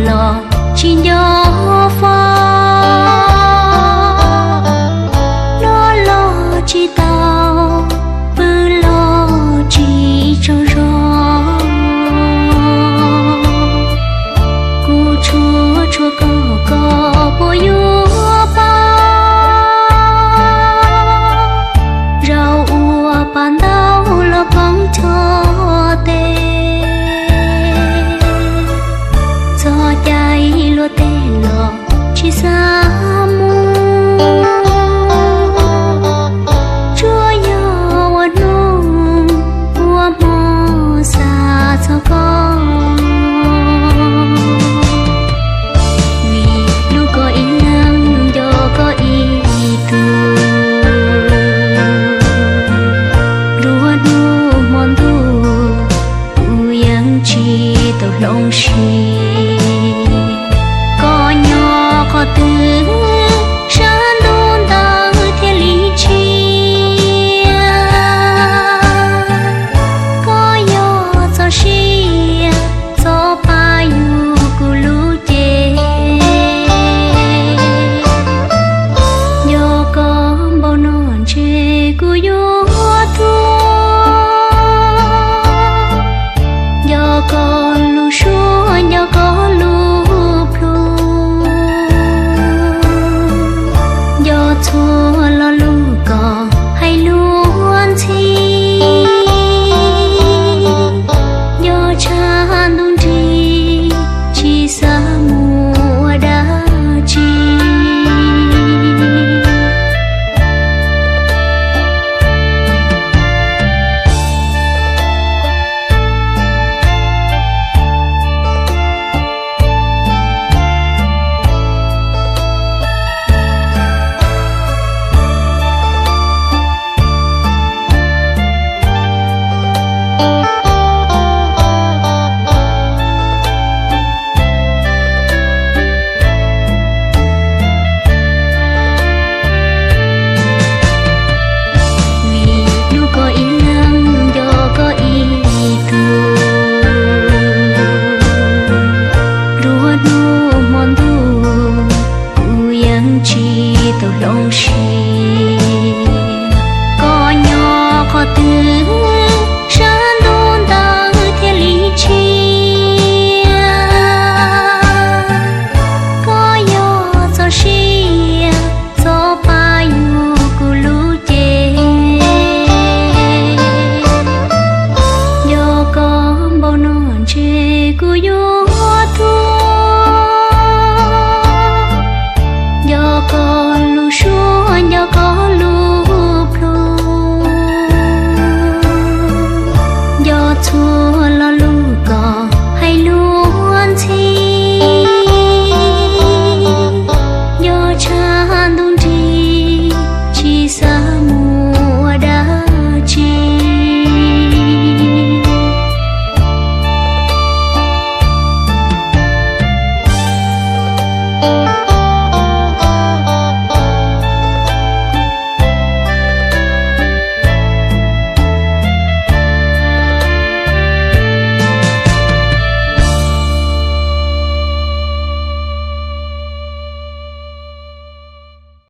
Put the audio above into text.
los tsis nco fo, noj los tsis tau, pw los tsis tsaug zog. Kuv tshuaj tshuaj koj, koj puas yuav pab? Zaum uas pab ntau los koob txhoj tes, txog caij luag tej los tsis xav mus. Tsuas yog ua hnub ua hmo xav txog koj, vim hlub koj ib leeg nco koj ib tug. Nruab hnub hmo ntuj kuv yeej tsis tau hloov siab. Koj nyob qhov twg sab ntuj ntawd thiaj li tshiab. Koj yog txoj sia, txoj paj yug kuv lub cev. Nco koj npaum no ntshe kuv yuav tuag. Nco koj lub suab, nco koj lub plhu, nco txhua lo lus koj hais luag ntxhi. Nco tshaj ntuj nrig, tsis xav mus ua dab tsi. Vim hlub koj ib leeg nco koj ib tug, nruab hnub hmo ntuj kuv yeej tsis tau hloov siab. Koj nyob qhov twg sab ntuj ntawd thiaj li tshiab. Koj yog txoj sia, txoj paj yug kuv lub cev. Nco koj npaum no ntshe kuv yuav